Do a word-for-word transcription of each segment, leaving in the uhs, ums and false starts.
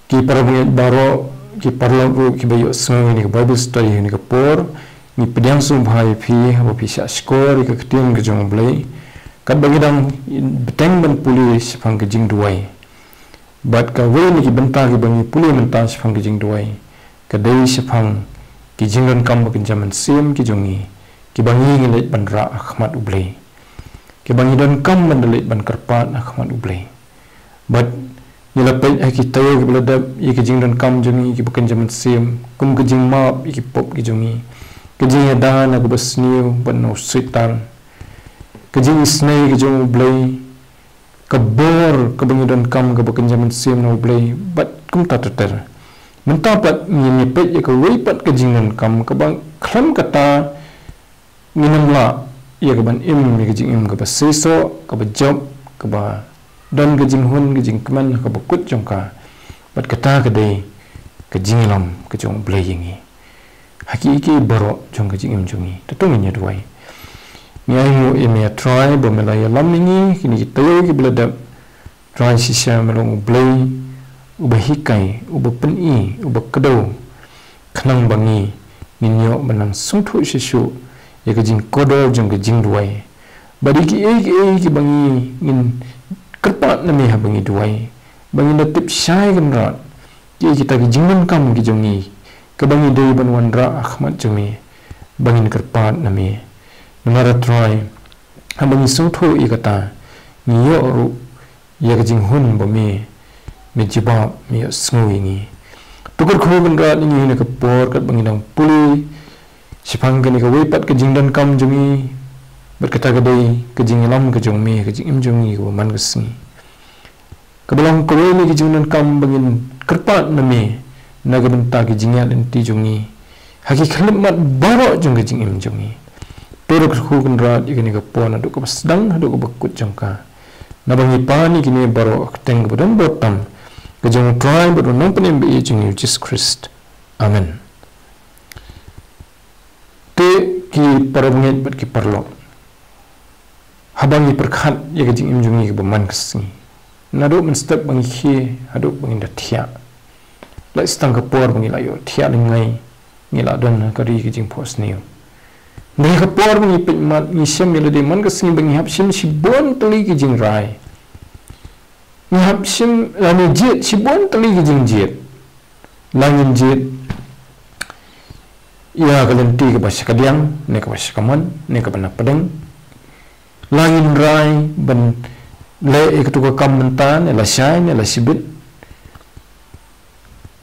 Ki para bangeit baroh, ki paralok ruh kiba ïohsngew ïa kane ka Bible study ha kane ka por, ngi pdiang sngewbha ïa phi ba phi shah shkor ïa ka ktien ka jong U Blei. Katba ngi dang bteng ban pule shaphang ka jingduwai, bad kawei na ki bynta kiba ngi pule mynta shaphang ka jingduwai ka dei shaphang ki jingdonkam ba kynja mynsiem ki jong ngi, kiba ngi ngi leit ban rah ha khmat U Blei, kiba ngi donkam ban da leit ban kyrpad ha khmat U Blei. Bad ngi la peit ha ki taïew kiba la dep ïa ki jingdonkam jong ngi kiba kynja mynsiem, kum ka jingmap ïa ki pop ki jong ngi, ka jingïada na kaba sniew bad na u Soitan, ka jingisynei ka jong U Blei, ka bor kaba ngi donkam kaba kynja mynsiem na U Blei, bad kumta ter ter. Mynta pat ngin ïa peit ïa kawei pat ka jingdonkam kaba khlem kata ngin ym lah ïa ka ban im ïa ka jingim kaba seisoh, kaba jop, kaba don ka jinghun ka jingkmen ha kaba kut jong ka. Bad kata ka dei ka jingïalam ka jong U Blei ïa ngi ha kiei kiei baroh jong ka jingim jong ngi. To ngin ïa duwai. Ngi ainguh ïa me, A Trai, ba me la ïalam ïa ngi ha kine ki taïew kiba la dep. Trai, shisha me long U Blei uba hikai, uba pyni, uba kdew, khnang ba ngi ngin ïoh ban nang sngewthuh shuh shuh ïa ka jingkordor jong ka jingduwai. Bad ïa kiei kiei kiba ngi ngin kyrpad na me haba ngi duwai, ba ngin da tip shai, Kynrad, kiei kita ki jingdonkam ki jong ngi kaba ngi dei ban wanrah ha khmat jong me, ba ngin kyrpad na me. Namar, A Trai, haba ngi sngewthuh ïa kata, ngi ïoh ruh ïa ka jinghun ba me, me jubab, me ïohsngew ïa ngi. To kyrkhu, Kynrad, ïa ngi ha kane ka por katba ngi dang pule shaphang kane kawei pat ka jingdonkam jong ngi, bad kata ka dei ka jingïalam ka jong me ha ka jingim jong ngi kaba man ka sngi, kaba long kawei na ki jingdonkam ba ngin kyrpad na me na ka bynta ki jingïaid lynti jong ngi ha ki khyllipmat baroh jong ka jingim jong ngi. To kyrkhu, Kynrad, ïa kane ka por naduh kaba sdang haduh kaba kut jong ka, naba ngi pan ïa kine baroh ha ka kyrteng kaba don bor tam ka jong U Trai bad U Nongpynim ba ïeit jong ngi, U Jisu Khrist. Amen. Te ki para bangeit bad ki paralok, haba ngi pyrkhat ïa ka jingim jong ngi kaba man ka sngi, naduh mynstep ba ngi khie haduh ba ngin da thiah, leit tang ka por ba ngi la ïoh thiah lyngngai, ngi la don ha ka ri ka jingphohsniew. Hynrei ha ka por ba ngi peit mat, ngi shem ïa lade man ka sngi ba ngi hap shim shibun tylli ki jingrai. Ngi hap shim, la ngi jied shibun tylli ki jingjied. La ngin jied ïa ka lynti kaba sha kadiang ne kaba sha kamon ne kaba na pdeng. La ngin rai ban leh ïa katu ka kam mynta ne lashai ne lashibit.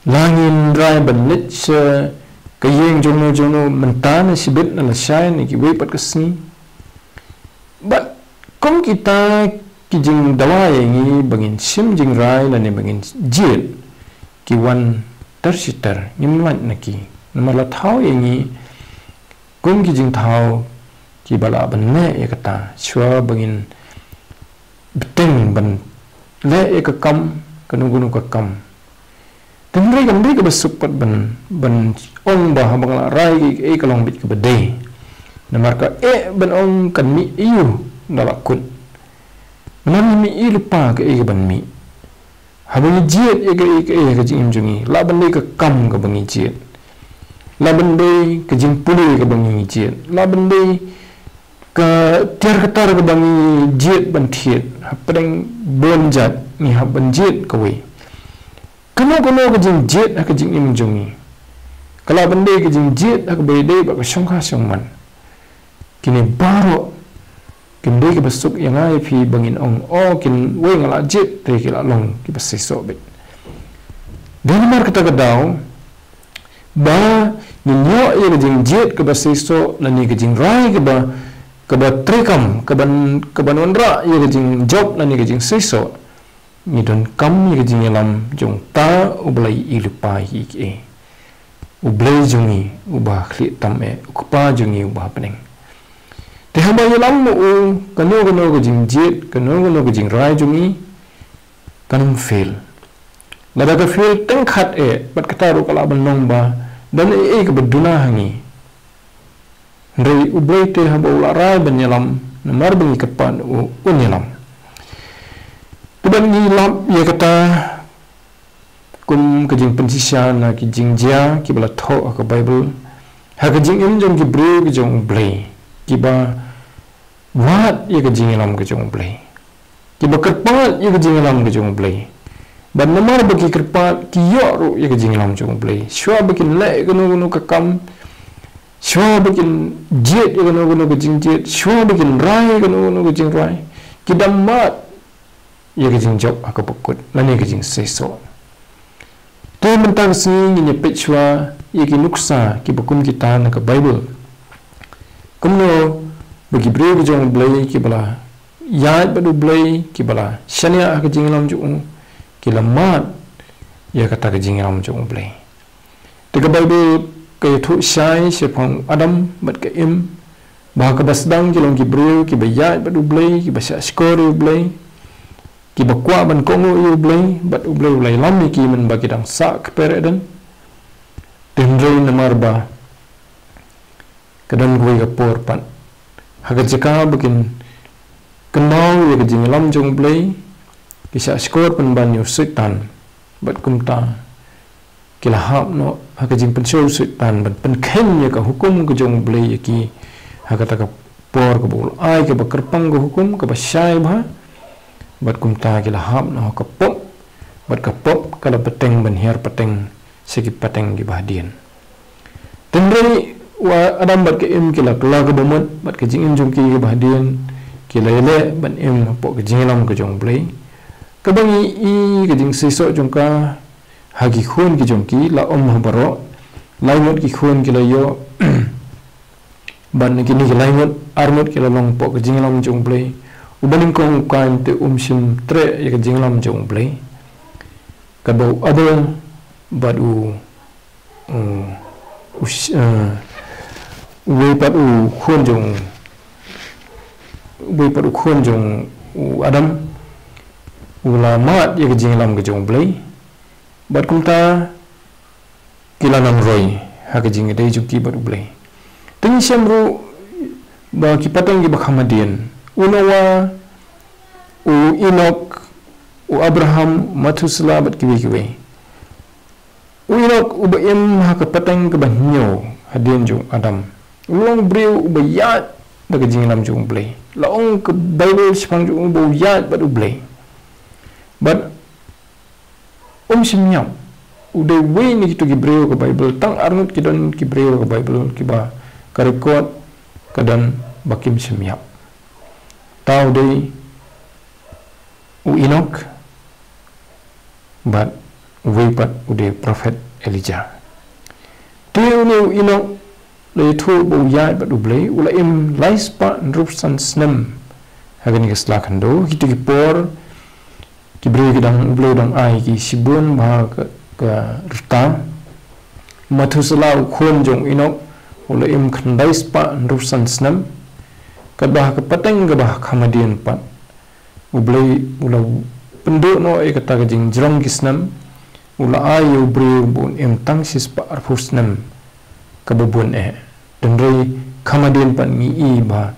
La ngin rai ban leit sha ka ïing jongno jongno mynta ne shibit ne lashai ne kiwei pat ka sngi. Bad kum kita ki jingdawa ïa ngi ba ngin shim jingrai lane ba ngin jied, ki wan ter shi ter, ngim lait na ki. Namar la thaw ïa ngi kum ki jingthaw kiba lah ban leh ïa kata shuwa ba ngin bteng ban leh ïa ka kam, kano kano ka kam. Te hynrei kam dei kaba suk pat ban, ban ong ba haba nga la rai kaei kaei ka long beit kaba dei. Namar kaei ban ong kan mih aïu da la kut. Namar ngi mih aïu lypa kaei kaban mih. Haba ngi jied ïa kaei kaei ha ka jingim jong ngi, lah ban dei ka kam kaba ngi jied, lah ban dei ka jingpule kaba ngi jied, lah ban dei ka tiar ka tar kaba ngi jied ban thied. Hapdeng bun jait ngi hap ban jied kawei. Kano kano ka jingjied ha ka jingim jong ngi, ka lah ban dei ka jingjied ha kaba ïadei bad ka shongkha shongman. Kine baroh kin dei kaba suk ïa nga ïa phi ba ngin ong, o, kin wei nga la jied te ki la long kiba seisoh beit. Dei namar kata ka daw ba ngin ïoh ïa ka jingjied kaba seisoh lane ka jingrai kaba, kaba treikam, kaban, kaban wanrah ïa ka jingjop lane ka jingseisoh, ngi donkam ïa ka jingïalam jong uta uba la ïohi lypa ïa kiei kiei. U Blei jong ngi uba khlieh tam eh, U Kpa jong ngi uba ha bneng. Te haba ïalam ma u, kano kano ka jingjied, kano kano ka jingrai jong ngi kan ym fail. Lada ka fail teng khat eh, bad kata ruh ka lah ban long ba don ei ei kaba duna ha ngi. Hynrei U Blei te haba u la rai ban ïalam, namar ba ngi kyrpad, u, un ïalam. Te ban ngi lap ïa kata, kum ka jingpynshisha na ki jingjia kiba la thoh ha ka Baibl ha ka jingim jong ki briew ki jong U Blei, kiba wad ïa ka jingïalam ka jong U Blei, kiba kyrpad ïa ka jingïalam ka jong U Blei. Bad namar ba ki kyrpad, ki ïoh ruh ïa ka jingïalam jong U Blei. Shuwa ba kin leh kano kano ka kam, shuwa ba kin jied ïa kano kano ka jingjied, shuwa ba kin rai ïa kano kano ka jingrai, ki da mad ïa ka jingjop ha kaba kut lane ka jingseisoh. Te mynta ka sngi ngin ïa peit shuwa ïa ki nuksa kiba kum kita na ka Baibl. Kumno ba ki briew ki jong U Blei kiba la ïaid bad U Blei, kiba la shaniah ha ka jingïalam jong U, ki la mad ïa kata ka jingïalam jong U Blei. Te ka Baibl ka ïathuh shai shaphang u Adam bad ka Im, ba ha kaba sdang ki long ki briew kiba ïaid bad U Blei, kiba shahshkor ïa U Blei, kiba kwah ban kohnguh ïa U Blei, bad U Blei u la ïalam ïa ki mynba ki dang sah kper Eden. Te hynrei namar ba ka don kawei ka por pat, ha ka jaka ba kin kynmaw ïa ka jingïalam jong U Blei, ki shahshkor pynban ïa u Soitan, bad kumta ki la hap noh ha ka jingpynshoi u Soitan ban pynkheiñ ïa ka hukum ka jong U Blei ïa ki, ha kata ka por kaba u la ai kaba kyrpang, ka hukum kaba shai bha. Bad kumta ki la hap noh ha ka pop, bad ka pop ka la bteng ban hiar pateng sha ki pateng kiba hadien. Te hynrei u Adam bad ka Im ki la kylla kaba mut bad ka jingim jong ki kaba hadien, ki la ïaleh ban im hapoh ka jingïalam ka jong U Blei. Kaba ngi i ka jingseisoh jong ka ha ki khun ki jong ki, la ym ha baroh, lai ngut ki khun ki la ïoh. Bad na kine ki lai ngut, ar ngut ki la long hapoh ka jingïalam jong U Blei. U banyngkong u Kain te um shym treh ïa ka jingïalam jong U Blei. Kaba u Abel bad u, u, u sh-, eh, uwei pat u khun jong, uwei pat u khun jong u Adam, u la mad ïa ka jingïalam ka jong U Blei. Bad kumta ki la nang roi ha ka jingïadei jong ki bad U Blei. Te ngi shem ruh ba ki pateng kiba kham hadien, u Noah, u Enok, u Abraham, u Methuselah bad kiwei kiwei. U Enok uba im ha ka pateng kaba hynñiew hadien jong u Adam, u long briew uba ïaid da ka jingïalam jong U Blei. La ong ka Baibl shaphang jong u ba u ïaid bad U Blei. Bad um shym ïap. U dei uwei na kito ki briew ka Baibl, tang ar ngut ki don ki briew ka Baibl kiba ka record ka don ba kim shym ïap. Uta u dei u Enok, bad uwei pat u dei u prophet Elijah. Te une u Enok la ïathuh ba u ïaid bad U Blei, u la im lai spah hynriewphew san snem ha kane ka sla khyndew. Kito ki por ki briew ki dang, U Blei u dang ai ki shibun bha ka, ka rta. Methuselah u khun jong u Enok, u la im khyndai spah hynriewphew san snem. Katba ha ka pateng kaba kham hadien pat, U Blei u la pynduh noh ïa kata ka jingjrong ki snem, u la ai ïa u briew ba un im tang shispah arphew snem, kaba bun eh. Te hynrei kham hadien pat ngi i ba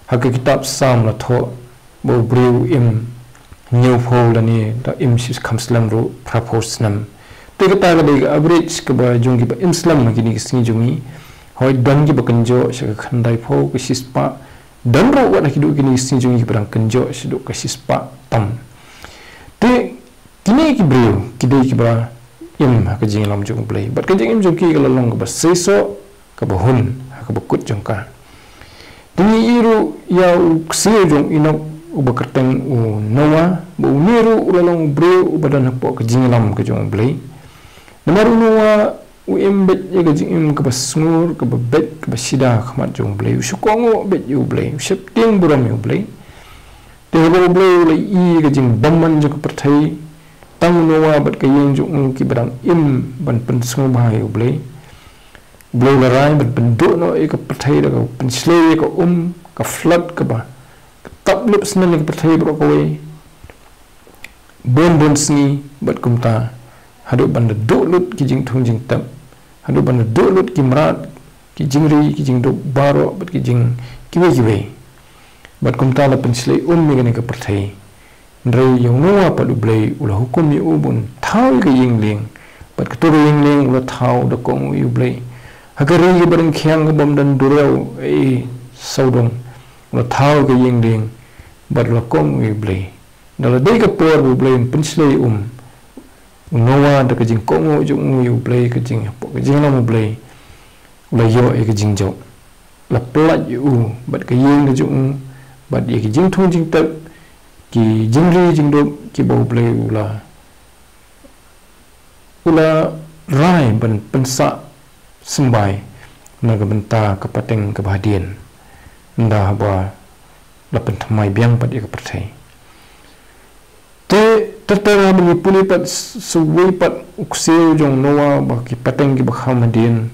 ha ka kitab Salm la thoh ba u briew u im hynñiewphew lane da im shi kham slem ruh phraphew snem. Te kata ka dei ka average kaba jong kiba im slem ha kine ki sngi jong ngi. Hooid, don kiba kynjoh sha ka khyndaiphew, ka shispah. Don ruh wat ha kiduh kine ki sngi jong ngi kiba dang kynjoh shaduh ka shispah tam. Te kine ki briew ki dei kiba im ha ka jingïalam jong U Blei. Bad ka jingim jong ki ka la long kaba seisoh, kaba hun ha kaba kut jong ka. Te ngi i ruh ïa u ksiew jong u Enok uba kyrteng u Noah, ba une ruh u la long u briew uba don hapoh ka jingïalam ka jong U Blei. Namar u Noah u im beit ïa ka jingim kaba sngur, kaba beit, kaba shida ha khmat jong U Blei. U shu kohnguh beit ïa U Blei, u sheptieng burom ïa U Blei. Te haba U Blei u la ïohi ïa ka jingbymman jong ka pyrthei, tang u Noah bad ka ïing jong u kiba dang im ban pynsngewbha ïa U Blei. U Blei u la rai ban pynduh noh ïa ka pyrthei da ka pynshlei ïa ka um, ka flood kaba ka tap lip snem ïa ka pyrthei baroh kawei. Bun bun sngi, bad kumta haduh ban da duh lut ki jingthung jingtep, haduh ban da duh lut ki mrad, ki jingri, ki jingdup baroh, bad ki jing kiwei kiwei. Bad kumta la pynshlei um ïa kane ka pyrthei. Hynrei ïa u Noah pat U Blei u la hukum ïa u ba un thaw ïa ka ïing lieng, Bad kato ka ïing lieng u la thaw da kohnguh ïa U Blei. Ha ka ri kaba ryngkhiang ka bym don duriaw ei sawdong, u la thaw ka ïing lieng bad u la kohnguh ïa U Blei. Da la dei ka por ba U Blei un pynshlei um, u Noah da ka jingkohnguh jong u ïa U Blei, ka jing, ka jingïalam U Blei, u la ïoh ïa ka jingjop. La pyllait ïa u bad ka ïing ka jong u, bad ïa ki jingthung jingtep, ki jingri jingdup kiba U Blei u la, u la rai ban pynsah symbai na ka bynta ka pateng kaba hadien, ynda haba la pynthymmai biang pat ïa ka pyrthei. Te ter ter haba ngi pule pat s-, sa uwei pat u ksiew jong u Noah, ba ki pateng kiba kham hadien,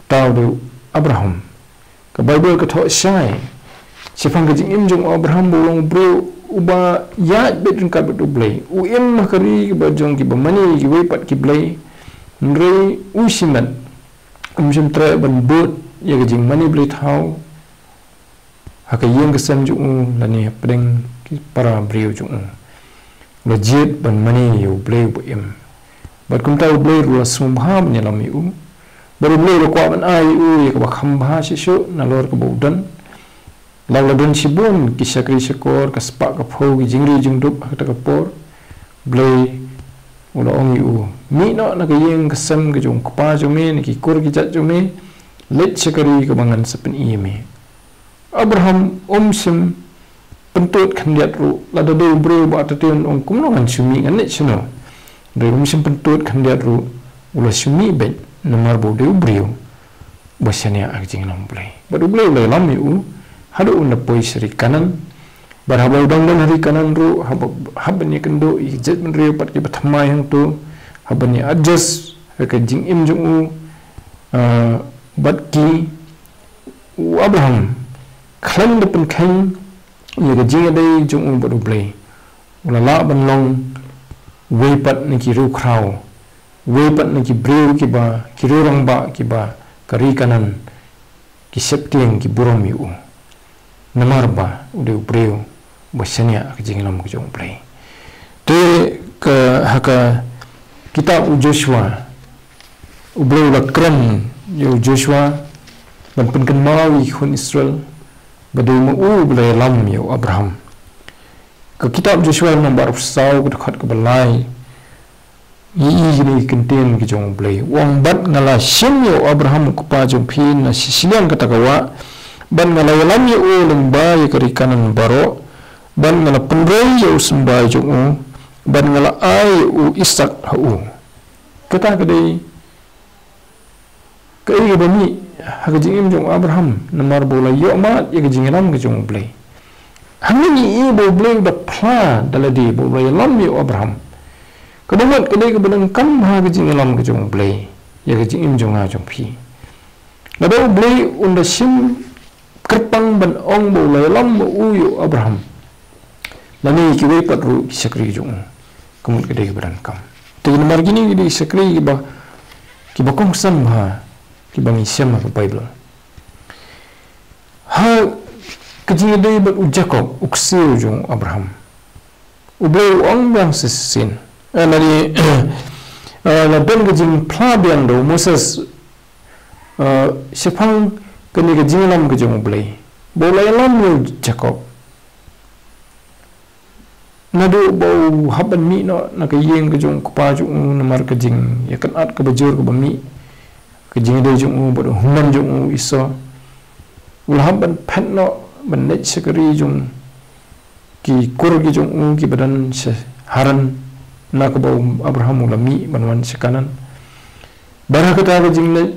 uta u dei u Abraham. Ka Baibl ka thoh shai shaphang ka jingim jong u Abraham, ba u long u briew uba ïaid beit ryngkat bad U Blei. U im ha ka ri kaba jong kiba mane kiwei pat ki blei. Hynrei u shimet, um shym treh ban bud ïa ka jingmane blei thaw ha ka ïing ka sem jong u lane hapdeng ki para briew jong u. U la jied ban mane ïa U Blei uba im. Bad kumta U Blei ruh u la sngewbha ban ïalam ïa u. Bad U Blei u la kwah ban ai ïa u ïa kaba kham bha shisha nalor kaba u don. La u la don shibun ki shakri shakor, ka spah ka phew ki jingri jingdup ha kata ka por. U Blei u la ong ïa u, mih noh na ka ïing ka sem ka jong u kpa jong me, na ki kur ki jait jong me, leit sha ka ri kaba ngan sa pyni ïa me. Abraham um shym pyntud khyndiat ruh, lada dei u briew ba artatien un ong kumno ngan shu mih, ngan leit shano. Hynrei um shym pyntud khyndiat ruh, u la shu mih beit, namar ba u dei u briew ba shaniah ha ka jingïalam U Blei. Bad U Blei u la ïalam ïa u haduh un da poi sha ri Kanaan. Bad haba u dang don ha ri Kanaan ruh, haba, haba ngi kynduh ïa ki jaitbynriew pat kiba thymmai hangto, haba ngi adjust ïa ka jingim jong u, ah, bad ki, u Abraham khlem da pynkheiñ ïa ka jingïadei jong u bad U Blei, u la lah ban long uwei pat na ki riewkhraw, uwei pat na ki briew kiba, ki riewrangbah kiba ka ri Kanaan ki sheptieng, ki burom ïa u. Namar ba u dei u briew ba shaniah ha ka jingïalam ka jong U Blei. Te ka, ha ka kitab u Joshua, U Blei u la kren ïa u Joshua ban pynkynmaw ïa ki khun Israel ba dei ma u ba la ïalam ïa u Abraham. Ka kitab Joshua lynnong ba arphew saw, ka dkhot kaba lai, ngi ïohi ïa kine ki kyntien ki jong U Blei. U ong, bad nga la shim ïa u Abraham u kpa jong phi na shi shiliang kata ka wah, bad nga la ïalam ïa u lyngba ïa ka ri Kanaan baroh, bad nga la pynroi ïa u symbai jong u, bad nga la ai ïa u Isaak ha u. Kata ka dei kaei kaba mih ha ka jingim jong u Abraham, namar ba u la ïoh mad ïa ka jingïalam ka jong U Blei. Hangne ngi ïohi ba U Blei u da phla da lade ba u la ïalam ïa u Abraham. Kaba mut ka dei kaba donkam ha ka jingïalam ka jong U Blei ïa ka jingim jong nga jong phi. Lada U Blei un da shim kyrpang ban ong ba u la ïalam ma u ïa u Abraham, lane kiwei pat ruh ki shakri jong u, ka mut ka dei kaba donkam. Te namar kine ki dei ki shakri kiba, kiba kongsan bha kiba ngi shem ha ka Baibl. Ha ka jingïadei bad u Jakob, u ksiew jong u Abraham, U Blei u ong biang shisien, eh, lane, eh, la don ka jingphla biang da u Moses, eh, shaphang kane ka jingïalam ka jong U Blei ba u la ïalam ïa u Jakob. Naduh ba u hap ban mih noh na ka ïing ka jong u kpa jong u namar ka jingïakynad kaba jur kaba mih, ka jingïadei jong u bad u hynmen jong u Esau. U la hap ban phet noh ban leit sha ka ri jong ki kur ki jong u kiba don sha Haran, na kaba u Abraham u la mih ban wan sha Kanaan. Bad ha kata ka jingleit,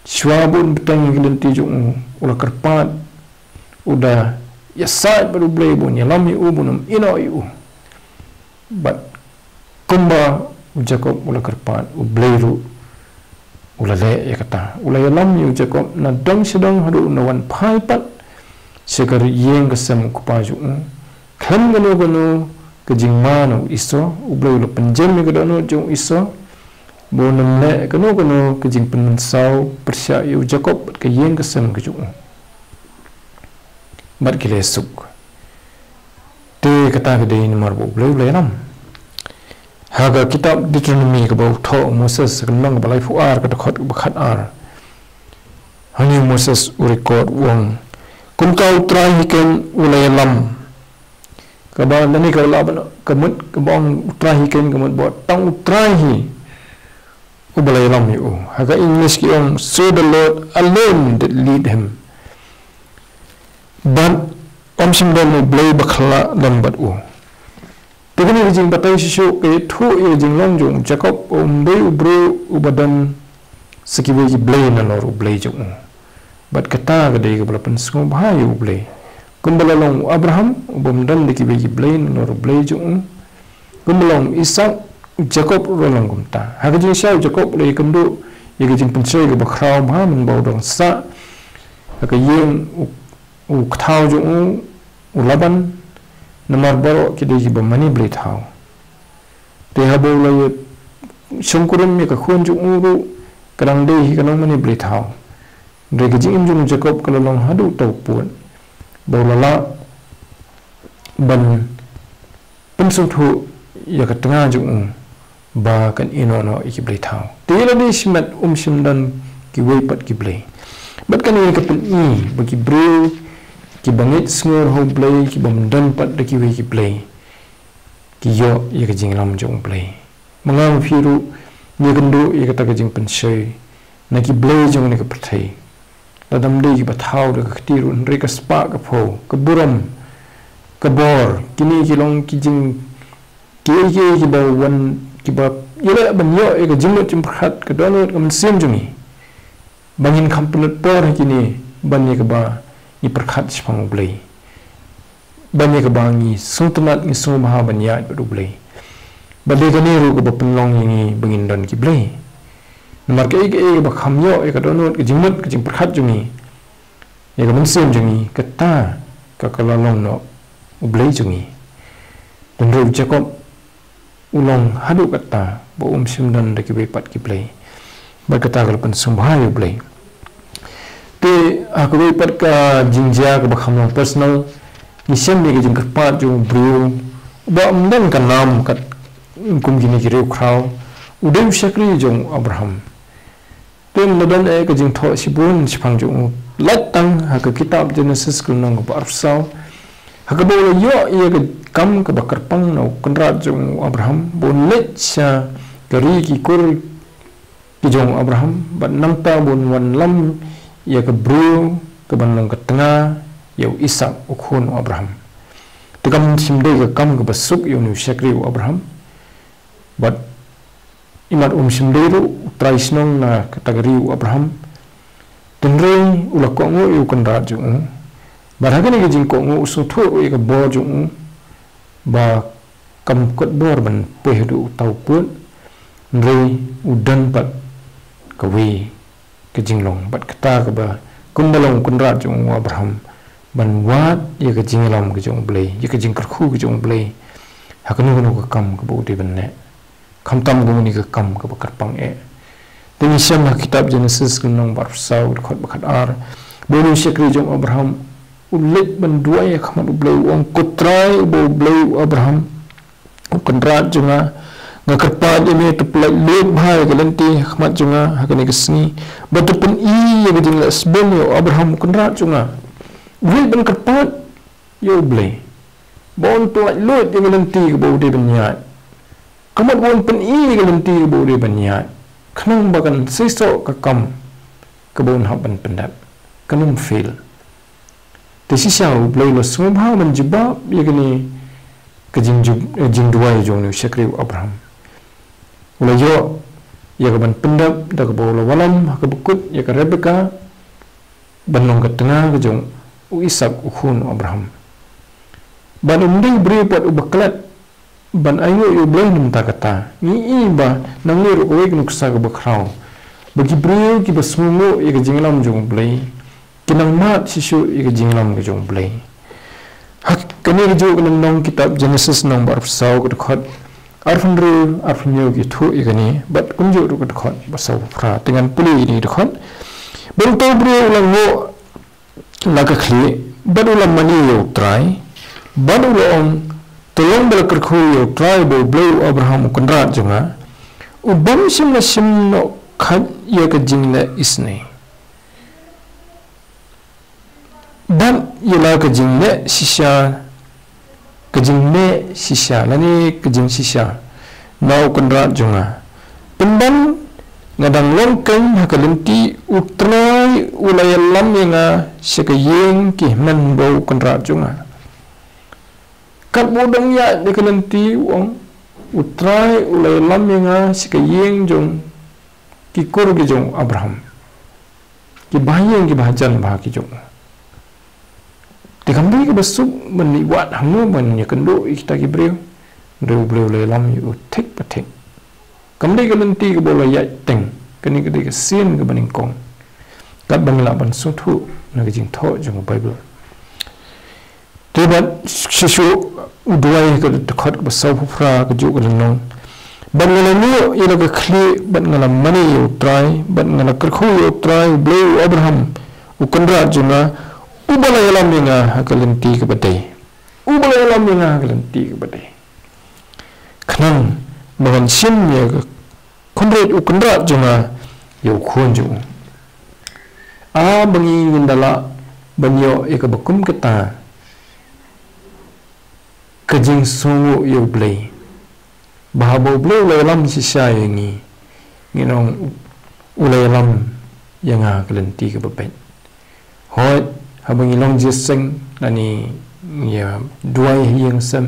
shuwa ba un bteng ïa ki lynti jong u, u la kyrpad, u da ïasaid bad U Blei ba un ïalam ïa u, ba un ym ïehnoh ïa u. Bad kumba u Jakob u la kyrpad, U Blei ruh u la leh ïa kata. U la ïalam ïa u Jakob na dong sha dong haduh un da wan phai pat sha ka ri ïing ka sem u kpa jong u. Khlem kano kano ka jingma na u Esau, U Blei u la pynjem ïa ka dohnud jong u Esau ba un ym leh kano kano ka jingpynmynsaw pyrshah ïa u Jakob bad ka ïing ka sem ka jong u. Bad ki leh suk. Te kata ka dei namar ba U Blei u la ïalam. Ha ka kitab Deuteronomi kaba u thoh u Moses, ka lynnong kaba laiphew ar, ka dkhot kaba khatar. Hangne u Moses u record u ong, kumta U Trai hi ken u la ïalam. Kaba lane ka la ban, ka mut kaba ong U Trai hi ken, ka mut ba tang U Trai hi uba la ïalam ïa u. Ha ka English ki ong, so the Lord alone did lead him. Bad ym shym don u blei bakla don bad u. Te kane ka jingbatai shisha ka ïathuh ïa ka jinglong jong u Jakob, um dei u briew uba don sa kiwei ki blei nalor U Blei jong u. Bad kata ka dei kaba la pynsngewbha ïa U Blei. Kumba la long u Abraham, uba ym don da kiwei ki blei nalor U Blei jong u. Kumba long u Isak, u Jakob ruh la long kumta. Ha ka jingshisha u Jakob u la ïakynduh ïa ka jingpynshoi kaba khraw bha mynba u dang sah ha ka ïing u, u kthaw jong u, u Laban, namar baroh ki dei kiba mane blei thaw. Te haba u la ïa shongkurim ïa ka khun jong u ruh, ka dang dei hi ka nongmane blei thaw. Hynrei ka jingim jong u Jakob ka la long haduh uta u pud ba u la lah ban pynsngewthuh ïa ka tnga jong u ba kan ïehnoh noh ïa ki blei thaw. Te ïa lade shimet um shym don kiwei pat ki blei. Bad kane ka pyni ba ki briew kiba ngeit sngur ha U Blei, kiba ym don pat da kiwei ki blei, ki ïoh ïa ka jingïalam jong U Blei. Ma nga ma phi ruh ngi ïakynduh ïa kata ka jingpynshoi na ki blei jong kane ka pyrthei. Lada ym dei kiba thaw da ka kti ruh, hynrei ka spah ka phew, ka burom, ka bor, kine ki long ki jing, kiei kiei kiba wan, kiba ïaleh ban ïoh ïa ka jingmut jingpyrkhat, ka dohnud, ka mynsiem jong ngi. Ba ngin kham pynlut por ha kine ban ïa kaba ngi pyrkhat shaphang U Blei, ban ïa kaba ngi sngewtynnat, ngi sngewbha ban ïaid bad U Blei. Ba dei kane ruh kaba pynlong ïa ngi ba ngin don ki blei. Namar kaei kaei kaba kham ïoh ïa ka dohnud, ka jingmut, ka jingpyrkhat jong ngi, ïa ka mynsiem jong ngi, kata ka, ka la long noh U Blei jong ngi. Hynrei u Jakob u long haduh katta ba um shym don da kiwei pat ki blei. Bad kata ka la pynsngewbha ïa U Blei. Te ha kawei pat ka jingjia kaba kham long personal, ngi shem ïa ka jingkyrpad jong u briew ba ym don ka nam kat kum kine ki riewkhraw. U dei u shakri jong u Abraham. Te ym don eh ka jingthoh shibun shaphang jong u. Lait tang ha ka kitab Genesis ka lynnong kaba arphew saw, ha kaba u la ïoh ïa ka kam kaba kyrpang na u kynrad jong u Abraham, ba un leit sha ka ri ki kur ki jong u Abraham, bad nangta ba un wanlam ïa ka briew kaban long ka tnga ïa u Isak u khun u Abraham. Te kam shym dei ka kam kaba suk ïa une u shakri u Abraham. Bad imat um shym dei ruh u trai shnong na kata ka ri u Abraham. Hynrei u la kohnguh ïa u kynrad jong u. Bad ha kane ka jingkohnguh u sngewthuh ruh ïa ka bor jong u ba kam kut bor ban poi haduh uta u pud. Hynrei u don pat kawei ka jinglong bad kata kaba kumba long u kynrad jong u Abraham ban wad ïa ka jingïalam ka jong U Blei, ïa ka jingkyrkhu ka jong U Blei ha kano kano ka kam kaba u dei ban leh. Khamtam kum une ka kam kaba kyrpang eh. Te ngi shem ha kitab Genesis ka lynnong ba arphew saw, dkhot ba khatar, ba une u shakri jong u Abraham u leit ban duwai ha khmat U Blei, u ong, Ko Trai uba U Blei u Abraham, u kynrad jong nga, nga kyrpad ïa me, to pyllait luid bha ïa ka lynti ha khmat jong nga ha kane ka sngi, bad to pyni ïa ka jingleh sbun ïa u Abraham u kynrad jong nga. U leit ban kyrpad ïa U Blei ba un pyllait luid ïa ka lynti kaba u dei ban ïaid. Ka mut ba un pyni ïa ka lynti kaba u dei ban ïaid, khnang ba kan seisoh ka kam kaba un hap ban pyndep, kan ym fail. Te shisha U Blei u la sngewbha ban jubab ïa kane ka jingjub-, eh, jingduwai jong une u shakri u Abraham. U la ïoh ïa kaban pyndep da kaba u la wallam ha kaba kut ïa ka Rebeka ban long ka tnga ka jong u Isak u khun u Abraham. Bad um dei u briew pat uba klet ban ainguh ïa U Blei na bynta kata. Ngi i ba nangne ruh kawei ka nuksa kaba khraw ba ki briew kiba sngewnguh ïa ka jingïalam jong U Blei ki nang mad shisha ïa ka jingïalam ka jong U Blei. Ha kane kajuh ka lynnong kitab Genesis lynnong ba arphew saw, ka dkhot arphew hynriew, arphew hynñiew ki ïathuh ïa kane, bad kumjuh ruh ka dkhot ba saw phra. Te ngan pule ïa kine ki dkhot. Bad uta u briew u la nguh la ka khlieh bad u la mane ïa U Trai, bad u la ong, Te long ba la kyrkhu ïa U Trai ba U Blei u Abraham u kynrad jong nga, u bym shym la shim noh khat ïa ka jingleh isynei. Bad ïa la ka jingleh shisha, ka jingleh shisha, lane ka jingshisha, na u kynrad jong nga. Pynban nga dang long keiñ ha ka lynti, U Trai u la ïalam ïa nga sha ka ïing ki hynmen ba u kynrad jong nga. Katba u dang ïaid ha ka lynti u ong, U Trai u la ïalam ïa nga sha ka ïing jong ki kur ki jong u Abraham. Ki bahaïing ki bahajan bah ki jong u. Te kam dei kaba suk ban ïa wad hangne ban ïakynduh ïa kita ki briew. Hynrei U Blei u la ïalam ïa u thik pa thik. Kam dei ka lynti kaba u la ïaid teng, kane ka dei ka sien kaba nyngkong. Katba ngi lah ban sngewthuh na ka jingthoh jong ka Baibl. Te bad shisha u duwai ha ka dkhot kaba sawphew phra kajuh ka lynnong. Bad nga la ïoh ïa la ka khlieh, bad nga la mane ïa U Trai, bad nga la kyrkhu ïa U Trai, U Blei u Abraham u kynrad jong nga, uba la ïalam ïa nga ha ka lynti kaba dei. Uba la ïalam ïa nga ha ka lynti kaba dei. Khnang ba ngan shim ïa ka khunrit u kynrad jong nga ïa u khun jong u. A ba ngi ngin da lah ban ïoh ïa kaba kum kata ka jingsngewnguh ïa U Blei. Ba haba U Blei u la ïalam shisha ïa ngi, ngin ong u la ïalam ïa nga ha ka lynti kaba beit. Hooid, haba ngi long jingïaseng lane ngi ïa duwai ha ïing ha sem,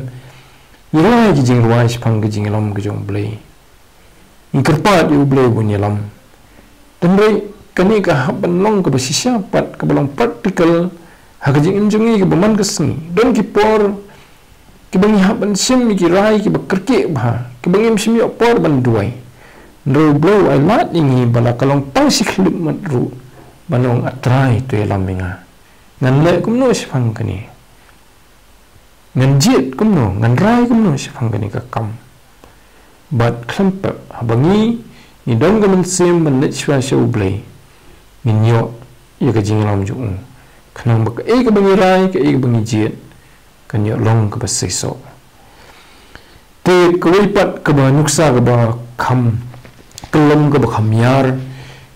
ngi rwai ki jingrwai shaphang ka jingïalam ka jong U Blei. Ngi kyrpad ïa U Blei ban ïalam. Hynrei kane ka hap ban long kaba shisha pat, kaba long practical ha ka jingim jong ngi kaba man ka sngi. Don ki por kiba ngi hap ban shim ïa ki rai kiba kyrkieh bha, kiba ngim shym ïoh por ban duwai. Hynrei U Blei u ailad ïa ngi ba la ka long tang shi khyllipmat ruh ban ong, A Trai, to ïalam ïa nga. Ngan leh kumno shaphang kane? Ngan jied kumno, ngan rai kumno shaphang kane ka kam? Bad khlem pep, haba ngi, ngi don ka mynsiem ban leit shuwa sha U Blei, ngin ïoh ïa ka jingïalam jong u. Khnang ba kaei kaba ngi rai, kaei kaba ngi jied, kan ïoh long kaba seisoh. Te kawei pat kaba nuksa kaba kham kyllum, kaba kham ïar,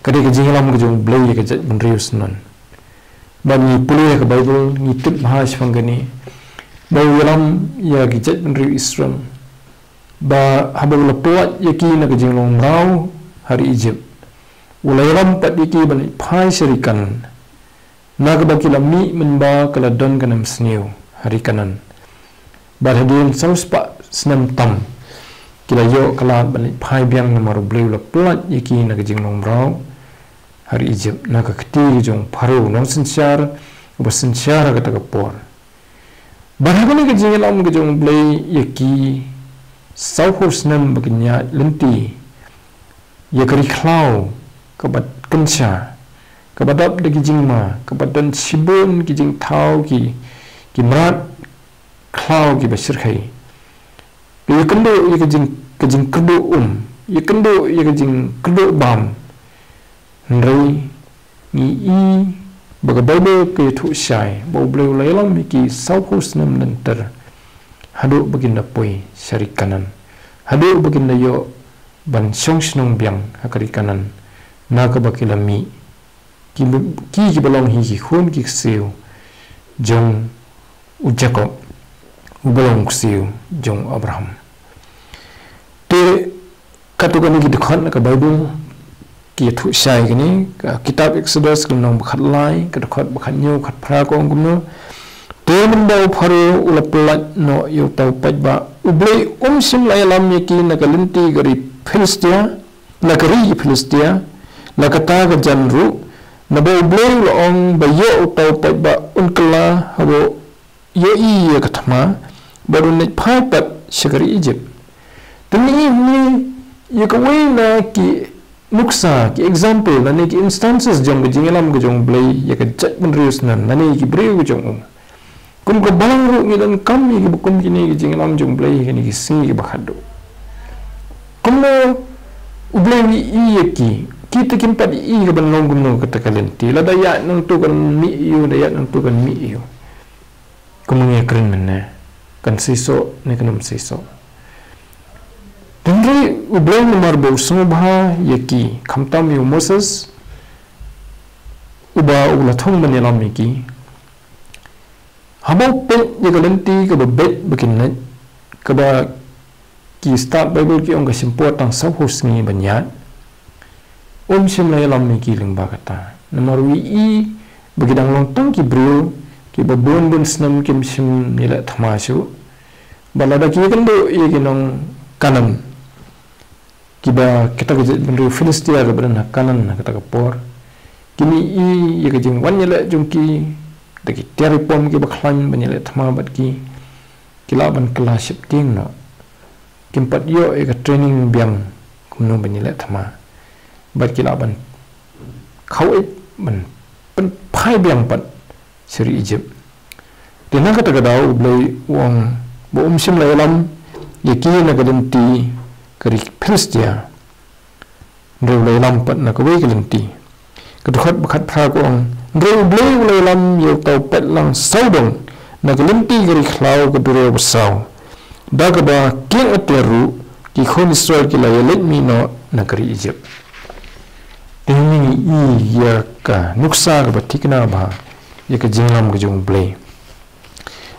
ka dei ka jingïalam ka jong U Blei ïa ka jaitbynriew snem. Ba ngi pule ïa ka Baibl, ngi tip bha shaphang kane. Ba u ïalam ïa ki jaitbynriew Israel. Ba haba u la pyllait ïa ki na ka jinglong mraw ha ri Ijipt, u la ïalam pat ïa ki ban leit phai sha ri Kanaan. Na kaba ki la mih mynba ka la don ka nemsniew ha ri Kanaan. Bad hadien saw spah snem tam, ki la ïoh ka lad ban leit phai biang namar U Blei u la pyllait ïa ki na ka jinglong mraw ha ri Ijipt, na ka kti ka jong u Pharaoh u nongsynshar, uba synshar ha kata ka por. Bad ha kane ka jingïalam ka jong U Blei ïa ki, sawphew snem ba kin ïaid lynti ïa ka ri khlaw kaba kynsha, kaba dap da ki jingma, kaba don shibun ki jingthaw, ki, ki mrad khlaw kiba shyrkhei. Ïakynduh ïa ka jing, ka jingkyrduh um, ïakynduh ïa ka jingkyrduh bam. Hynrei ngi i ba ka Baibl ka ïathuh shai ba U Blei u la ïalam ïa ki sawphew snem lynter, haduh ba kin da poi sha ri Kanaan, haduh ba kin da ïoh ban shong shnong biang ha ka ri Kanaan, na kaba ki la mih, ki, ki, kiba long hi ki khun ki ksiew jong u Jakob, uba long u ksiew jong u Abraham. Te katto katne ki dkhot na ka Baibl ki ïathuh shai kane, ka kitab Exodus ka lynnong ba khatlai, ka dkhot ba khathynñiew, khatphra ka ong kumno: Te mynba u Pharaoh u la pyllait noh ïa uta u paidbah, U Blei um shym la ïalam ïa ki na ka lynti ka ri Philistia, na ka ri Philistia, la kata ka jan ruh, naba U Blei u la ong ba ïoh uta u paidbah un kylla haba ïohi ïa ka thma, bad un leit phai pat sha ka ri Ijipt. Te ngi i hangne ïa kawei na ki nuksa, ki example, lane ki instances jong ka jingïalam ka jong U Blei ïa ka jaitbynriew snem, lane ïa ki briew ka jong u. Kum ka balang ruh ngi donkam ïa kiba kum kine ki jingïalam jong U Blei ha kine ki sngi kiba khatduh. Kumno U Blei u ïohi ïa ki, kita kim pat ïohi ka ban long kumno kata ka lynti, lada ïaid nangta kan mih ïa u, da ïaid nangta kan mih ïa u. Kumno ngi ïakren mynne? kan seisoh ne kan ym seisoh. Hynrei U Blei namar ba u sngewbha ïa ki, khamtam ïa u Moses uba u la thung ban ïalam ïa ki. Haba u peit ïa ka lynti kaba beit ba kin leit, kaba ki stad Baibl ki ong ka shim por tang sawphew sngi ban ïaid. Um shym la ïalam ïa ki lyngba kata. Namar u ïohi ba ki dang long tang ki briew kiba bun bun snem kim shym ïaleh thma shuh. Bad lada ki ïakynduh ïa ki nong Kanaan, kiba kita ki jaitbynriew Philistia kiba don ha Kanaan ha kata ka por, kin ïohi ïa ka jingwan ïaleh jong ki da ki tiar ïapom kiba khlaiñ ban ïaleh thma bad ki. Ki lah ban kylla sheptieng noh. Kim pat ïoh ïa ka training biang kumno ban ïaleh thma. Bad ki lah ban khawei ban pynphai biang pat sha ri Egypt. Te na kata ka daw U Blei u ong ba um shym la ïalam ïa ki na ka lynti ka ri Philistia. Hynrei u la ïalam pat na kawei ka lynti. Ka dkhot ba khatphra ka ong, hynrei U Blei u la ïalam ïa uta u paidlang sawdong na ka lynti ka ri khlaw ka duriaw basaw. Da kaba kieng ater ruh ki khun Israel ki la ïaleit mih noh na ka ri Egypt. Te ngi ïohi ïa ka nuksa kaba thikna bha ïa ka jingïalam ka jong U Blei.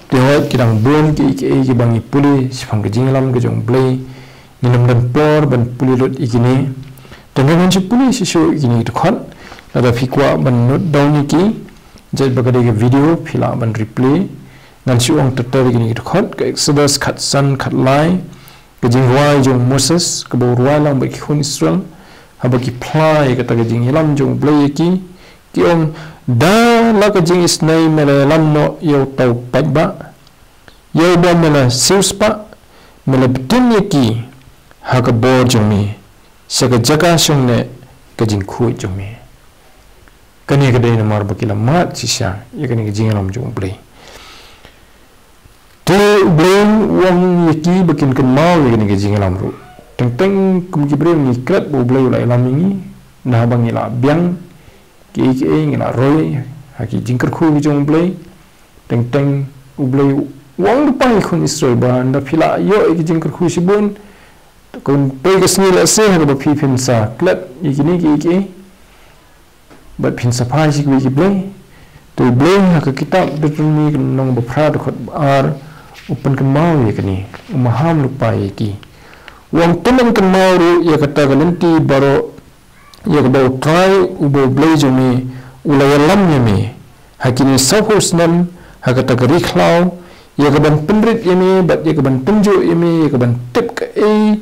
Te hooid ki dang bun kiei kiei kiba ngi pule shaphang ka jingïalam ka jong U Blei. Ngin ym don por ban pule lut ïa kine. Te ngan shu pule shuh shuh ïa kine ki dkhot. Lada phi kwah ban note down ïa ki, jait ba ka dei ka video phi lah ban replay. Ngan shu ong ter ter ïa kine ki dkhot, ka Exodus khatsan khatlai. Ka jingrwai jong u Moses kaba u rwai lang bad ki khun Israel haba ki phla ïa kata ka jingïalam jong U Blei ïa ki. Ki ong, da la ka jingisynei me la ïalam noh ïa uta u paidbah, ïa uba me la siewspah, me la btin ïa ki ha ka bor jong me sha ka jaka shongneh ka jingkhuid jong me. Kane ka dei namar ba ki la mad shisha ïa kane ka jingïalam jong U Blei. Te U Blei u ong ïa ki ba kin kynmaw ïa kane ka jingïalam ruh. Teng teng kum ki briew ngi klet ba U Blei u la ïalam ïa ngi, naba ngi la biang kiei kiei, ngi la roi ha ki jingkyrkhu ki jong U Blei. Teng teng U Blei u ong lypa ïa ki khun Israel ba ynda phi la ïoh ïa ki jingkyrkhu shibun, kan poi ka sngi lehse ha kaba phi phin sa klet ïa kine kiei kiei bad phin sa phai sha kiwei ki blei. Te U Blei ha ka kitab Deuteronomi ka lynnong ba phra dkhot ba ar u pynkynmaw ïa kane, u maham lypa ïa ki. U ong, to men kynmaw ruh ïa kata ka lynti baroh ïa kaba U Trai uba U Blei jong me u la ïalam ïa me ha kine sawphew snem ha kata ka ri khlaw, ïa ka ban pynrit ïa me bad ïa ka ban pynjuh ïa me, ïa ka ban tip kaei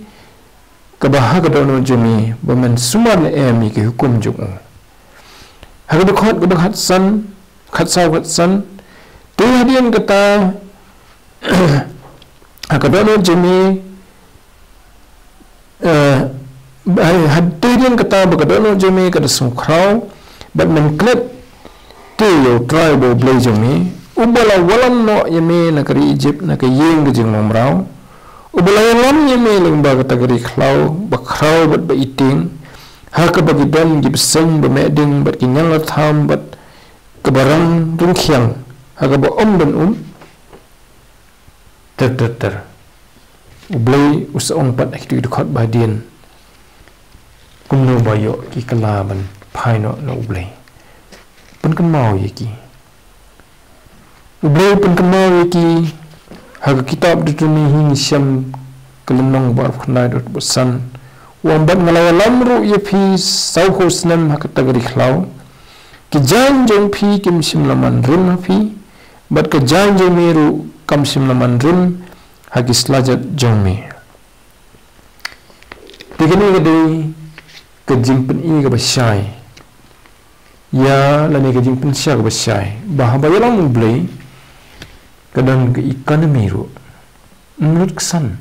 kaba ha ka dohnud jong me, ba men sumar ne em ïa ki hukum jong u. Ha ka dkhot kaba khatsan, khatsaw khatsan, te hadien kata ha ka dohnud jong me, eh, ba, ha, te hadien kata ba ka dohnud jong me ka da sngewkhraw bad men klet, te ïa U Trai uba U Blei jong me, uba la wallam noh ïa me na ka ri Ijipt, na ka ïing ka jingmamraw, uba la wallam ïa me lyngba kata ka ri khlaw ba khraw bad ba itieng, ha kaba ki don ki bseiñ ba meh ding bad ki ñianglatham bad kaba rang ryngkhiang, ha kaba ym don um. Ter ter ter. U Blei u sa ong pat ha kito ki dkhot ba hadien kumno ba ïoh ki kylla ban phai noh na U Blei. Pynkynmaw ïa ki. U Blei u pynkynmaw ïa ki ha ka kitab Deuteronomi, hi ngi shem ka lynnong ba arphew khyndai dkhot ba san. U ong, bad nga la wallam ruh ïa phi sawphew snem ha kata ka ri khlaw. Ki jaiñ jong phi kim shym la man rim ha phi, bad ka jaiñ jong me ruh kam shym la man rim ha ki slajat jong me. Te kane ka dei ka jingpyni kaba shai ïa, lane ka jingpynshai kaba shai, ba haba ïalam U Blei ka don ka economy ruh. Ym lut ksan.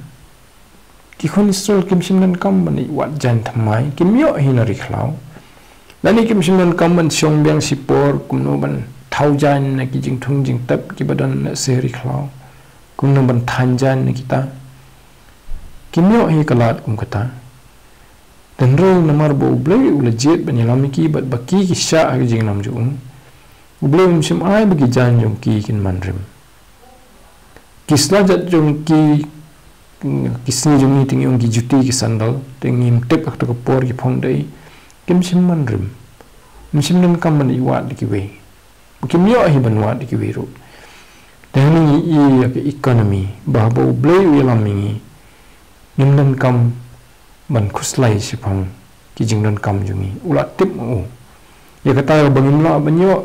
Ki khun Israel kim shym donkam ban ïa wad jaiñ thymmai, kim ïoh hi na ri khlaw. Lane kim shym donkam ban shong biang shipor kumno ban thaw jaiñ na ki jingthung jingtep kiba don na sha ri khlaw, kumno ban thaiñ jaiñ na kita. Kim ïoh hi ka lad kum kata. Hynrei namar ba U Blei u la jied ban ïalam ïa ki bad ba ki ki shah ha ka jingïalam jong u, U Blei um shym ai ba ki jaiñ jong ki kin man rim. Ki sla jat jong ki, ki sngi jong ngi te ngi ong ki juti ki sandal, te ngim tip ha kata ka por ki phong dei, kim shym man rim. Kim shym donkam ban ïa wad da kiwei. Kim ïoh hi ban wad da kiwei ruh. Te hangne ngi ïohi ïa ka economy, ba haba U Blei u ïalam ïa ngi, ngim donkam ban khuslai shaphang ki jingdonkam jong ngi. U la tip ma u. Ïa kata ba ngim lah ban ïoh,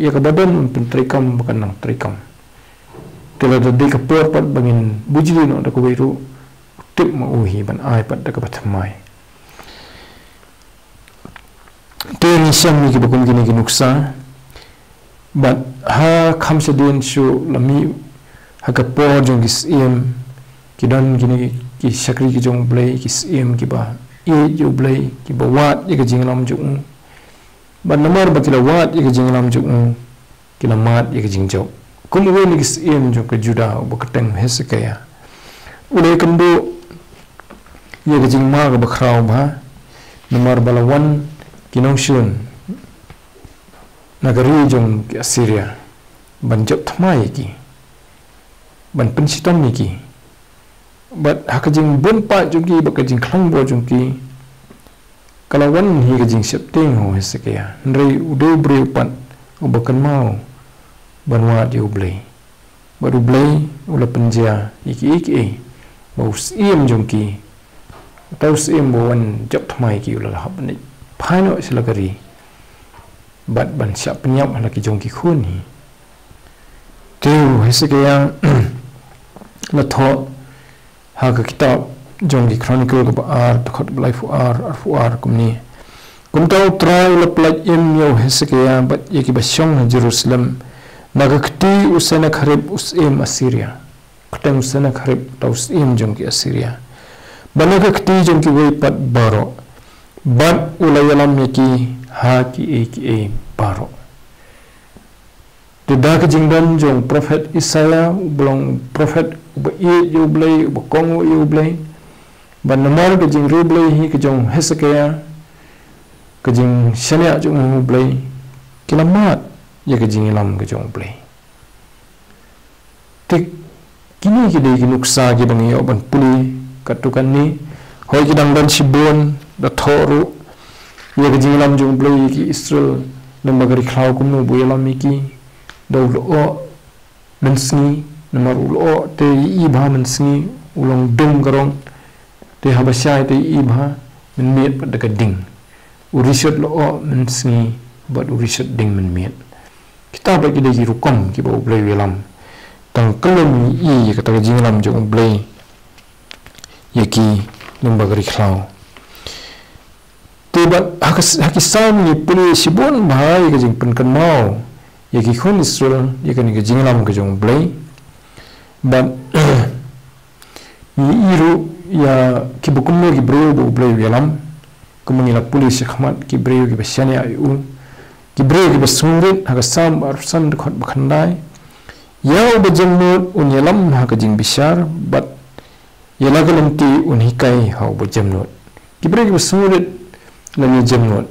ïa kaba don un pyntreikam ba kan nang treikam. Te lada dei ka por pat ba ngin bujli noh da kawei ruh, u tip ma u hi ban ai pat da kaba thymmai. Te ngi shem ïa kiba kum kine ki nuksa. Bad ha kham shadien shuh la mih ha ka por jong ki syiem, ki don kine ki shakri ki jong U Blei, ki syiem kiba ïeit ïa U Blei, kiba wad ïa ka jingïalam jong u. Bad namar ba ki la wad ïa ka jingïalam jong u, ki la mad ïa ka jingjop. Kum uwei na ki syiem jong ka Judah uba kyrteng Hesekiah, u la ïakynduh ïa ka jingma kaba khraw bha, namar ba la wan ki nongshun na ka ri jong ki Assyria ban jop thymmai ïa ki, ban pynshitom ïa ki. Bad ha ka jingbun paid jong ki bad ka jingkhlaiñ bor jong ki, ka la wan hi ka jingsheptieng ha u Hesekiah. Hynrei u dei u briew pat uba kynmaw ban wad ïa U Blei. Bad U Blei u la pynjia ïa kiei kiei ba u syiem jong ki, uta u syiem ba wan jop thymmai ïa ki, u la hap ban leit phai noh sha la ka ri bad ban shah pynïap ha la ki jong ki khun hi. Te u Hesekiah la thoh ha ka kitab jong ki Chronicle kaba ar, dkhot ba laiphew ar, arphew ar kumne: Kumta U Trai u la pyllait im ïa u Hesekiah bad ïa kiba shong ha Jerusalem na ka kti u Sennakherib u syiem Assyria. Kyrteng u Sennakherib uta u syiem jong ki Assyria. Bad na ka kti jong kiwei pat baroh. Bad u la ïalam ïa ki ha kiei kiei baroh. Te da ka jingdon jong u prophet Isaiah, uba long u prophet uba ïeit ïa U Blei, uba kohnguh ïa U Blei, bad namar ka jingriewblei hi ka jong u Hesekiah, ka jingshaniah jong u ha U Blei, ki la mad ïa ka jingïalam ka jong U Blei. Te kine ki dei ki nuksa kiba ngi ïoh ban pule katto katne. Hooid, ki dang don shibun, da thoh ruh ïa ka jingïalam jong U Blei ïa ki Israel lyngba ka ri khlaw, kumno ba u ïalam ïa ki. Da u lyoh mynsngi, namar u lyoh te ïohi bha mynsngi, u long dum ka rong. Te haba shai te ïohi bha mynmiet pat da ka ding. U rishot lyoh mynsngi bad u rishot ding mynmiet. Kita pat ki dei ki rukom kiba U Blei u ïalam. Tang kyllum ngi ïohi ïa kata ka jingïalam jong U Blei ïa ki lyngba ka ri khlaw. Te bad ha ka, ha ki Salm ngi pule shibun bha ïa ka jingpynkynmaw ïa ki khun Israel ïa kane ka jingïalam ka jong U Blei. Bad ngi ïohi ruh ïa kiba kumno ki briew ba U Blei u ïalam. Kumba ngi la pule shakhmat, ki briew kiba shaniah ïa u, ki briew kiba sngewrit, ha ka Salm arphew san, dkhot ba khyndai: Ïa uba jemnud un ïalam ha ka jingbishar, bad ïa la ka lynti un hikai ha uba jemnud. Ki briew kiba sngewrit lane jemnud,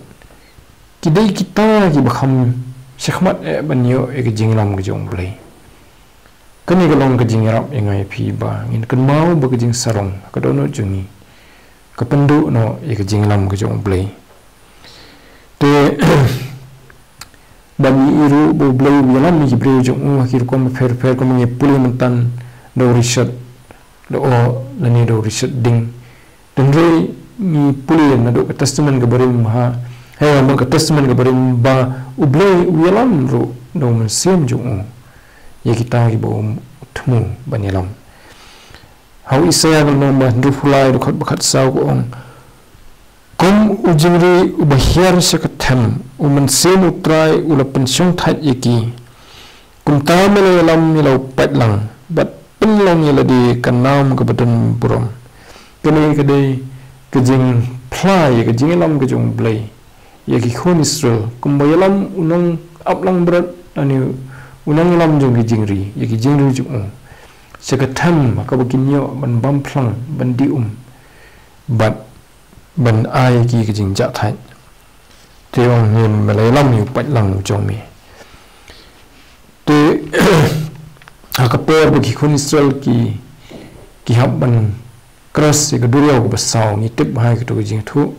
ki dei kita kiba kham shakhmat eh ban ïoh ïa ka jingïalam ka jong U Blei. Kane ka long ka jingïarap ïa nga ïa phi ba ngin kynmaw ba ka jingsarong ka dohnud jong ngi ka pynduh noh ïa ka jingïalam ka jong U Blei. Te ba ngi ïohi ruh ba U Blei u ïalam ïa ki briew jong u ha ki rukom bapher bapher, kumba ngi pule mynta, da u rishot lyoh lane da u rishot ding. Hynrei ngi pule naduh ka Testament kaba rim ha, eh, naduh ka Testament kaba rim ba U Blei u ïalam ruh da u Mynsiem jong u ïa kita kiba u thmu ban ïalam. Ha u Isaïah ka lynnong ba hynriewphew lai, dkhot ba khatsaw ka ong: Kum u jingri uba hiar sha ka them, u Mynsiem U Trai u la pynshongthait ïa ki. Kumta me la ïalam ïa la u paidlang, bad pynlong ïa lade ka nam kaba don burom. Kane ka dei ka jingphla ïa ka jingïalam ka jong U Blei ïa ki khun Israel, kumba ïalam u nongap langbrot lane u nongïalam jong ki jingri ïa ki jingri jong u sha ka them, ha kaba kin ïoh ban bam phlang, ban dih um, bad ban ai ki ka jingjahthait. Te u ong, me la ïalam ïa u paidlang u jong me. Te Ha ka por ba ki khun Israel ki, ki hap ban cross ïa ka duriaw kaba saw, ngi tip bha ïa kato ka jingïathuh.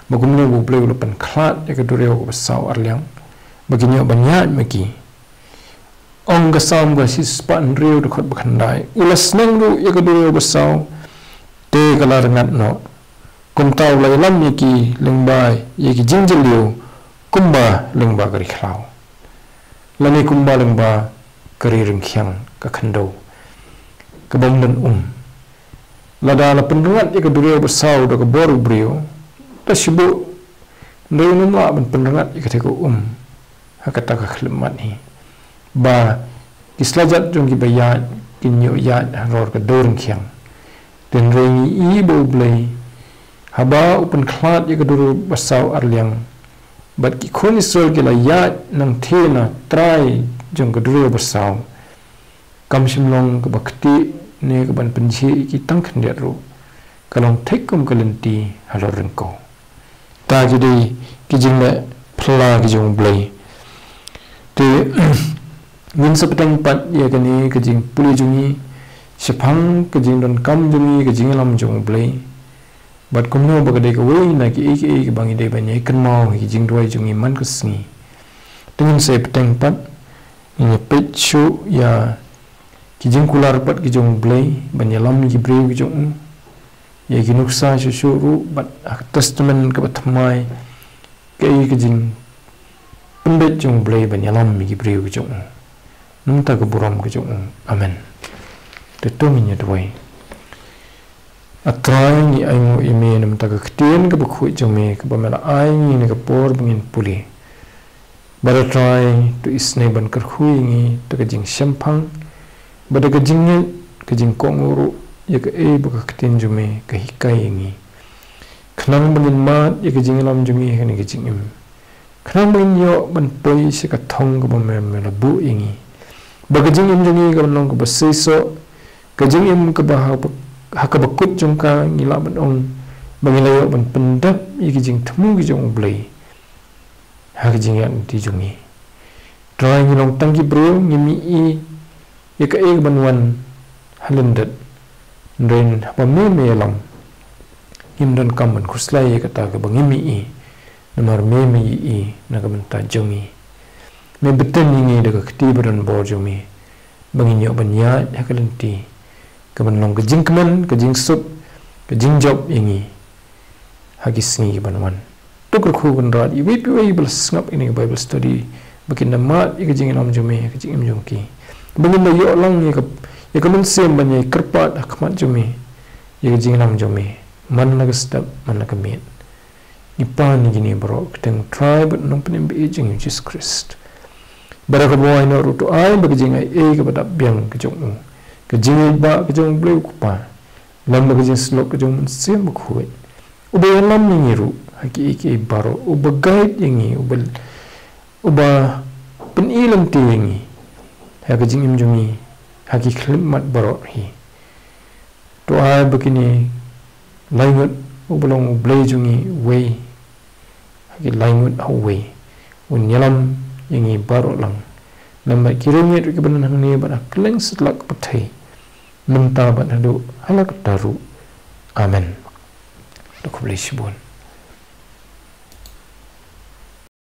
Ba kumno ba U Blei u la pynkhlad ïa ka duriaw kaba saw arliang, ba kin ïoh ban ïaid ma ki. Ong ka Salm ka shispah hynriew dkhot ba khyndai: U la sneng ruh ïa ka duriaw ba saw, te ka la rngat noh. Kumta u la ïalam ïa ki lyngba ïa ki jingjylliew, kumba lyngba ka ri khlaw, lane kumba lyngba ka ri ryngkhiang ka khyndew, ka bym don um. Lada la pynrngat ïa ka duriaw ba saw da ka bor u briew, da shibun, hynrei un ym lah ban pynrngat ïa kata ka um ha kata ka khyllipmat hi, ba ki slajat jong ki ba ïaid kin ïoh ïaid halor ka dew ryngkhiang. Hynrei ngi ïohi ba U Blei, haba u pynkhlad ïa ka duriaw ba saw arliang, bad ki khun Israel ki la ïaid nangthie na trai jong ka duriaw ba saw, kam shym long kaba ktieh ne kaban pynjhieh ïa ki tang khyndiat ruh. Ka long thik kum ka lynti halor ryngkew. Ta ki dei ki jingleh phylla ki jong U Blei. Te ngin sa bteng pat ïa kane ka jingpule jong ngi shaphang ka jingdonkam jong ngi ïa ka jingïalam jong U Blei. Bad kumno ba ka dei kawei na kiei kiei kiba ngi dei ban ïai kynmaw ha ki jingduwai jong ngi man ka sngi. Te ngin sa ïa bteng pat, ngin ïa peit shuh ïa ki jingkular pat ki jong U Blei ban ïalam ïa ki briew ki jong u, ïa ki nuksa shuh shuh ruh, bad ha ka Testament kaba thymmai, kaei ka jingpynbeit jong U Blei ban ïalam ïa ki briew ki jong u. Namar ka burom ka jong u. Amen. Te to ngin ïa duwai. A Trai, ngi ainguh ïa me namar ka ktien kaba khuid jong me kaba me la ai ngi ha kane ka por ba ngin pule. Bad A Trai, to isynei ban kyrkhu ïa ngi da ka jingshemphang bad da ka jingngeit, ka jingkohnguh ruh ïa kaei ba ka ktien jong me ka hikai ïa ngi, khnang ba ngin mad ïa ka jingïalam jong ngi ha kane ka jingim, khnang ba ngin ïoh ban poi sha ka thong kaba me, me la buh ïa ngi, ba ka jingim jong ngi kan long kaba seisoh, ka jingim kaba ha, ha kaba kut jong ka ngi lah ban ong ba ngi la ïoh ban pyndep ïa ki jingthmu ki jong U Blei ha ka jingïaid lynti jong ngi. Trai, ngi long tang ki briew, ngim ïohi ïa kaei kaban wan ha lyndet. Hynrei haba me, me ïalam, ngim donkam ban khuslai ïa kata kaba ngim ïohi, namar me, me ïohi na ka bynta jong ngi. Me btin ïa ngi da ka kti ba donbor jong me, ba ngin ïoh ban ïaid ha ka lynti kaban long ka jingkmen, ka jingsuk, ka jingjop ïa ngi ha ki sngi kiban wan. To kyrkhu Kynrad ïa iwei pa iwei ba la sngap ïa kane ka Bible study, ba kin da mad ïa ka jingïalam jong me ha ka jingim jong ki, ba ngin da ïoh lang ïa ka, ïa ka mynsiem ban ïai kyrpad ha khmat jong me ïa ka jingïalam jong me man la ka step man la ka miet. Ngi pan ïa kine baroh ha ka kyrteng U Trai bad U Nongpynim ba ïeit jong ngi, U Jisu Khrist. Bad ha kaba wai noh ruh, to ai ba ka jingaiei kaba dap biang ka jong u, ka jingïeit ba ka jong U Blei U Kpa, lem bad ka jingsylluk ka jong U Mynsiem Bakhuid, uba ïalam ïa ngi ruh ha kiei kiei baroh, uba guide ïa ngi, uba, uba pyni lynti ïa ngi ha ka jingim jong ngi ha ki khyllipmat baroh hi. To ai ba kine lai ngut, uba long U Blei jong ngi uwei ha ki lai ngut ha uwei, un ïalam ïa ngi baroh lang, lem bad ki riewngeit ruh kiba don hangne bad ha kylleng satlak ka pyrthei, mynta bad haduh hala katta ruh. Amen. To khublei shibun.